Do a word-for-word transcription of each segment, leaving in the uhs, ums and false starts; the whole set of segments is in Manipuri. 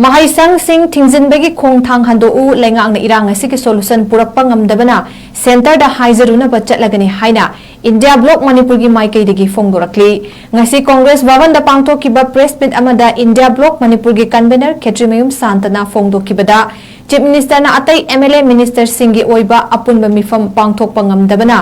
ꯃꯍꯩꯁꯪꯁꯤꯡ ꯊꯤꯡꯖꯤꯟꯕꯒꯤ ꯈꯣꯡꯊꯥꯡ ꯍꯟꯗꯣꯛꯎ, ꯂꯩꯉꯥꯛꯅ ꯏꯔꯥꯡ ꯑꯁꯤꯒꯤ solution ꯄꯨꯔꯛꯄ ꯉꯝꯗꯕꯅ centreꯗ ꯍꯥꯏꯖꯔꯨꯅꯕ ꯆꯠꯂꯒꯅꯤ ꯍꯥꯏꯅ India Bloc ꯃꯅꯤꯄꯨꯔꯒꯤ ꯃꯥꯏꯀꯩꯗꯒꯤ ꯐꯣꯡꯗꯣꯔꯛꯂꯤ꯫ ꯉꯁꯤ Congress ꯚꯕꯟꯗ ꯄꯥꯡꯊꯣꯛꯈꯤꯕ press meet ꯑꯃꯗ India Bloc ꯃꯅꯤꯄꯨꯔꯒꯤ convener ꯈꯦꯇ꯭ꯔꯤꯃꯌꯨꯝ ꯁꯥꯟꯇꯅ ꯐꯣꯡꯗꯣꯛꯈꯤꯕꯗ, Chief Ministerꯅ ꯑꯇꯩ MLA ministerꯁꯤꯡꯒꯤ ꯑꯣꯏꯕ ꯑꯄꯨꯟꯕ ꯃꯤꯐꯝ ꯄꯥꯡꯊꯣꯛꯄ ꯉꯝꯗꯕꯅ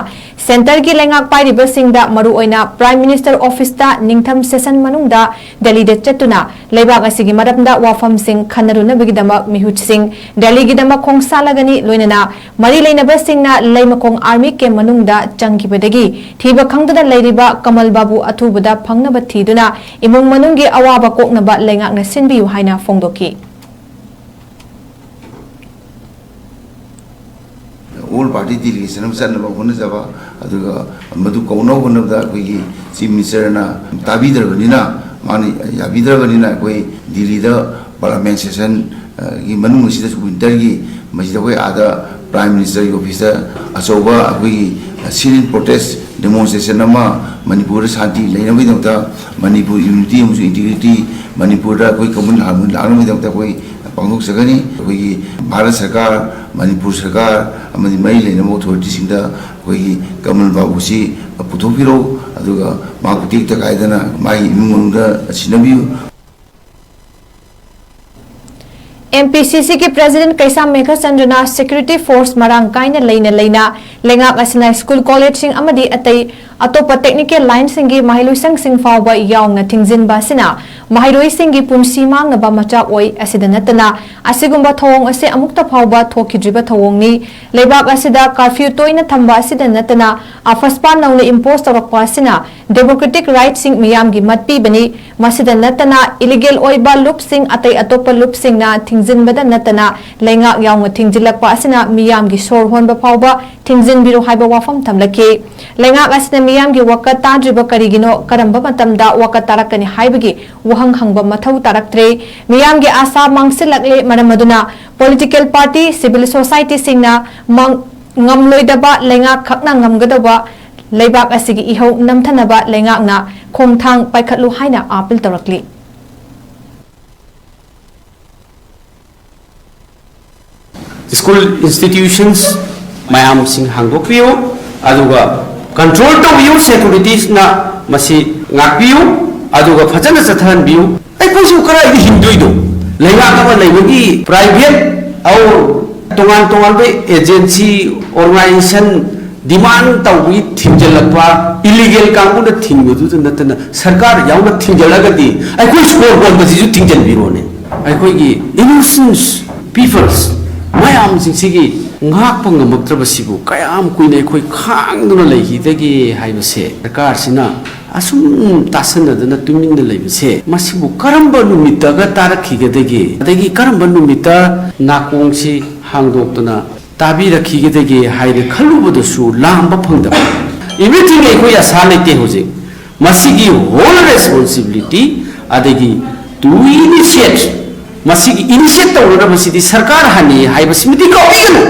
centreꯒꯤ ꯂꯩꯉꯥꯛ ꯄꯥꯏꯔꯤꯕꯁꯤꯡꯗ, ꯃꯔꯨꯑꯣꯏꯅ Prime Minister Officeꯇ ꯅꯤꯡꯊꯝ session ꯃꯅꯨꯡꯗ ꯗꯦꯜꯂꯤꯗ ꯆꯠꯇꯨꯅ ꯂꯩꯕꯥꯛ ꯑꯁꯤꯒꯤ ꯃꯔꯝꯗ ꯋꯥꯐꯝꯁꯤꯡ ꯈꯟꯅꯔꯨꯅꯕꯒꯤꯗꯃꯛ ꯃꯤꯍꯨꯠꯁꯤꯡ ꯗꯦꯜꯂꯤꯒꯤꯗꯃꯛ ꯈꯣꯡꯁꯥꯜꯂꯒꯅꯤ꯫ ꯂꯣꯏꯅꯅ ꯃꯔꯤ ꯂꯩꯅꯕꯁꯤꯡꯅ ꯂꯩꯃꯈꯣꯡ army camp ꯃꯅꯨꯡꯗ ꯆꯪꯈꯤꯕꯗꯒꯤ ꯊꯤꯕ ꯈꯪꯗꯅ ꯂꯩꯔꯤꯕ ꯀꯃꯜ ꯕꯥꯕꯨ ꯑꯊꯨꯕꯗ ꯐꯪꯅꯕ ꯊꯤꯗꯨꯅ ꯏꯃꯨꯡ ꯃꯅꯨꯡꯒꯤ ꯑꯋꯥꯕ ꯀꯣꯛꯅꯕ ꯂꯩꯉꯥꯛꯅ ꯁꯤꯟꯕꯤꯌꯨ ꯍꯥꯏꯅ ꯐꯣꯡꯗꯣꯛꯈꯤ꯫ All party delegation ꯑꯃ ꯆꯠꯅꯕ ꯍꯣꯠꯅꯖꯕ, ꯑꯗꯨꯒ ꯃꯗꯨ ꯀꯧꯅꯕ ꯍꯣꯠꯅꯕꯗ ꯑꯩꯈꯣꯏꯒꯤ Chief Ministerꯅ ꯇꯥꯕꯤꯗ꯭ꯔꯕꯅꯤꯅ, ꯃꯥꯅ ꯌꯥꯕꯤꯗ꯭ꯔꯕꯅꯤꯅ, ꯑꯩꯈꯣꯏ ꯗꯤꯜꯂꯤꯗ Parliament session ꯒꯤ ꯃꯅꯨꯡ ꯑꯁꯤꯗꯁꯨ winterꯒꯤ ꯃꯁꯤꯗ ꯑꯩꯈꯣꯏ ꯑꯥꯗ Prime Ministerꯒꯤ officeꯇ ꯑꯆꯧꯕ ꯑꯩꯈꯣꯏꯒꯤ sit-in protest demonstration ꯑꯃ, ꯃꯅꯤꯄꯨꯔꯗ ꯁꯥꯟꯇꯤ ꯂꯩꯅꯕꯒꯤꯗꯃꯛꯇ, ꯃꯅꯤꯄꯨꯔ unity ꯑꯃꯁꯨꯡ integrity, ꯃꯅꯤꯄꯨꯔꯗ ꯑꯩꯈꯣꯏ common harmony ꯂꯥꯛꯅꯕꯒꯤꯗꯃꯛꯇ ꯑꯩꯈꯣꯏ ꯄꯥꯡꯊꯣꯛꯆꯒꯅꯤ꯫ ꯑꯩꯈꯣꯏꯒꯤ ꯚꯥꯔꯠ ꯁꯔꯀꯥꯔ, ꯃꯅꯤꯄꯨꯔ ꯁꯔꯀꯥꯔ ꯑꯃꯗꯤ ꯃꯔꯤ ꯂꯩꯅꯕ authorityꯁꯤꯡꯗ ꯑꯩꯈꯣꯏꯒꯤ ꯀꯃꯜ ꯕꯥꯕꯨꯁꯤ ꯄꯨꯊꯣꯛꯄꯤꯔꯛꯎ, ꯑꯗꯨꯒ ꯃꯍꯥꯛꯄꯨ ꯇꯦꯛꯇ ꯀꯥꯏꯗꯅ ꯃꯥꯒꯤ ꯏꯃꯨꯡ ꯃꯅꯨꯡꯗ ꯁꯤꯟꯅꯕꯤꯌꯨ꯫ MPCCꯒꯤ President ꯀꯩꯁꯥꯝ ꯃꯦꯘꯆꯟꯗ꯭ꯔꯅ security force ꯃꯔꯥꯡ ꯀꯥꯏꯅ ꯂꯩꯅ ꯂꯩꯅ ꯂꯩꯉꯥꯛ ꯑꯁꯤꯅ school collegeꯁꯤꯡ ꯑꯃꯗꯤ ꯑꯇꯩ ꯑꯇꯣꯞꯄ technical lineꯁꯤꯡꯒꯤ ꯃꯍꯩꯂꯣꯏꯁꯪꯁꯤꯡ ꯐꯥꯎꯕ ꯌꯥꯎꯅ ꯊꯤꯡꯖꯤꯟꯕ ꯑꯁꯤꯅ ꯃꯍꯩꯔꯣꯏꯁꯤꯡꯒꯤ ꯄꯨꯟꯁꯤ ꯃꯥꯡꯅꯕ ꯃꯆꯥꯛ ꯑꯣꯏ꯫ ꯑꯁꯤꯗ ꯅꯠꯇꯅ ꯑꯁꯤꯒꯨꯝꯕ ꯊꯧꯑꯣꯡ ꯑꯁꯤ ꯑꯃꯨꯛꯇ ꯐꯥꯎꯕ ꯊꯣꯛꯈꯤꯗ꯭ꯔꯤꯕ ꯊꯧꯑꯣꯡꯅꯤ꯫ ꯂꯩꯕꯥꯛ ꯑꯁꯤꯗ curfew ꯇꯣꯏꯅ ꯊꯝꯕ ꯑꯁꯤꯗ ꯅꯠꯇꯅ ꯑꯐꯁꯄꯥ ꯅꯧꯅ impose ꯇꯧꯔꯛꯄ ꯑꯁꯤꯅ democratic rightꯁꯤꯡ ꯃꯤꯌꯥꯝꯒꯤ ꯃꯠ ꯄꯤꯕꯅꯤ꯫ ꯃꯁꯤꯗ ꯅꯠꯇꯅ illegal ꯑꯣꯏꯕ ꯂꯨꯞꯁꯤꯡ, ꯑꯇꯩ ꯑꯇꯣꯞꯄ ꯂꯨꯞꯁꯤꯡꯅ ꯊꯤꯡꯖꯤꯟꯕꯗ ꯅꯠꯇꯅ ꯂꯩꯉꯥꯛ ꯌꯥꯎꯅ ꯊꯤꯡꯖꯤꯜꯂꯛꯄ ꯑꯁꯤꯅ ꯃꯤꯌꯥꯝꯒꯤ ꯁꯣꯔ ꯍꯣꯟꯕ ꯐꯥꯎꯕ ꯊꯤꯡꯖꯤꯟꯕꯤꯔꯣ ꯍꯥꯏꯕ ꯋꯥꯐꯝ ꯊꯝꯂꯛꯈꯤ꯫ ꯂꯩꯉꯥꯛ ꯑꯁꯤꯅ ꯃꯤꯌꯥꯝꯒꯤ ꯋꯥꯀꯠ ꯇꯥꯗ꯭ꯔꯤꯕ ꯀꯔꯤꯒꯤꯅꯣ? ꯀꯔꯝꯕ ꯃꯇꯝꯗ ꯋꯥꯀꯠ ꯇꯥꯔꯛꯀꯅꯤ ꯍꯥꯏꯕꯒꯤ ꯋꯥꯍꯪ ꯍꯪꯕ ꯃꯊꯧ ꯇꯥꯔꯛꯇ꯭ꯔꯦ꯫ ꯃꯤꯌꯥꯝꯒꯤ ꯑꯥꯁꯥ ꯃꯥꯡꯁꯤꯜꯂꯛꯂꯦ꯫ ꯃꯔꯝ ꯑꯗꯨꯅ political party, civil societyꯁꯤꯡꯅ ꯃꯥꯡ-, ꯉꯝꯂꯣꯏꯗꯕ, ꯂꯩꯉꯥꯛ ꯈꯛꯅ ꯉꯝꯒꯗꯧꯕ ꯂꯩꯕꯥꯛ ꯑꯁꯤꯒꯤ ꯏꯍꯧ ꯅꯝꯊꯅꯕ ꯂꯩꯉꯥꯛꯅ ꯈꯣꯡꯊꯥꯡ ꯄꯥꯏꯈꯠꯂꯨ ꯍꯥꯏꯅ appeal ꯇꯧꯔꯛꯂꯤ꯫ School institutions ꯃꯌꯥꯝꯁꯤꯡ ꯍꯥꯡꯗꯣꯛꯄꯤꯌꯨ, ꯑꯗꯨꯒ control ꯇꯧꯕꯤꯌꯨ, securitiesꯅ ꯃꯁꯤ ꯉꯥꯛꯄꯤꯌꯨ, ꯑꯗꯨꯒ ꯐꯖꯅ ꯆꯠꯊꯍꯟꯕꯤꯌꯨ꯫ ꯑꯩꯈꯣꯏꯁꯨ ꯀꯗꯥꯏꯗ ꯍꯤꯡꯗꯣꯏꯅꯣ? ꯂꯩꯉꯥꯛ ꯑꯃ ꯂꯩꯕꯒꯤ private or ꯇꯣꯉꯥꯟ ꯇꯣꯉꯥꯟꯕ agency, organization demand ꯇꯧꯕꯒꯤ ꯊꯤꯡꯖꯤꯜꯂꯛꯄ, illegal ꯀꯥꯡꯕꯨꯅ ꯊꯤꯡꯕꯗꯨꯗ ꯅꯠꯇꯅ ꯁꯔꯀꯥꯔ ꯌꯥꯎꯅ ꯊꯤꯡꯖꯤꯜꯂꯒꯗꯤ ꯑꯩꯈꯣꯏ ꯁꯣꯔ ꯍꯣꯟꯕꯁꯤꯁꯨ ꯊꯤꯡꯖꯤꯟꯕꯤꯔꯣꯅꯦ꯫ ꯑꯩꯈꯣꯏꯒꯤ innocent peoples ꯃꯌꯥꯝꯁꯤꯡꯁꯤꯒꯤ ꯉꯥꯛꯄ ꯉꯝꯃꯛꯇ꯭ꯔꯕꯁꯤꯕꯨ ꯀꯌꯥꯝ ꯀꯨꯏꯅ ꯑꯩꯈꯣꯏ ꯈꯥꯡꯗꯨꯅ ꯂꯩꯈꯤꯗꯒꯦ ꯍꯥꯏꯕꯁꯦ ꯁꯔꯀꯥꯔꯁꯤꯅ ꯑꯁꯨꯝ ꯇꯥꯁꯟꯅꯗꯅ ꯇꯨꯃꯤꯟꯅ ꯂꯩꯕꯁꯦ ꯃꯁꯤꯕꯨ ꯀꯔꯝꯕ ꯅꯨꯃꯤꯠꯇꯒ ꯇꯥꯔꯛꯈꯤꯒꯗꯒꯦ? ꯑꯗꯒꯤ ꯀꯔꯝꯕ ꯅꯨꯃꯤꯠꯇ ꯅꯥꯀꯣꯡꯁꯤ ꯍꯥꯡꯗꯣꯛꯇꯅ ꯇꯥꯕꯤꯔꯛꯈꯤꯒꯗꯒꯦ ꯍꯥꯏꯅ ꯈꯜꯂꯨꯕꯗꯁꯨ ꯂꯥꯝꯕ ꯐꯪꯗꯕ꯫ Everything ꯑꯩꯈꯣꯏ ꯑꯁꯥ ꯂꯩꯇꯦ ꯍꯧꯖꯤꯛ꯫ ꯃꯁꯤꯒꯤ whole responsibility ꯑꯗꯒꯤ to initiate, ꯃꯁꯤꯒꯤ initiate ꯇꯧꯅꯅꯕꯁꯤꯗꯤ ꯁꯔꯀꯥꯔ ꯍꯥꯟꯅꯤ ꯍꯥꯏꯕꯁꯤꯃꯗꯤ ꯀꯥꯎꯕꯤꯒꯅꯨ꯫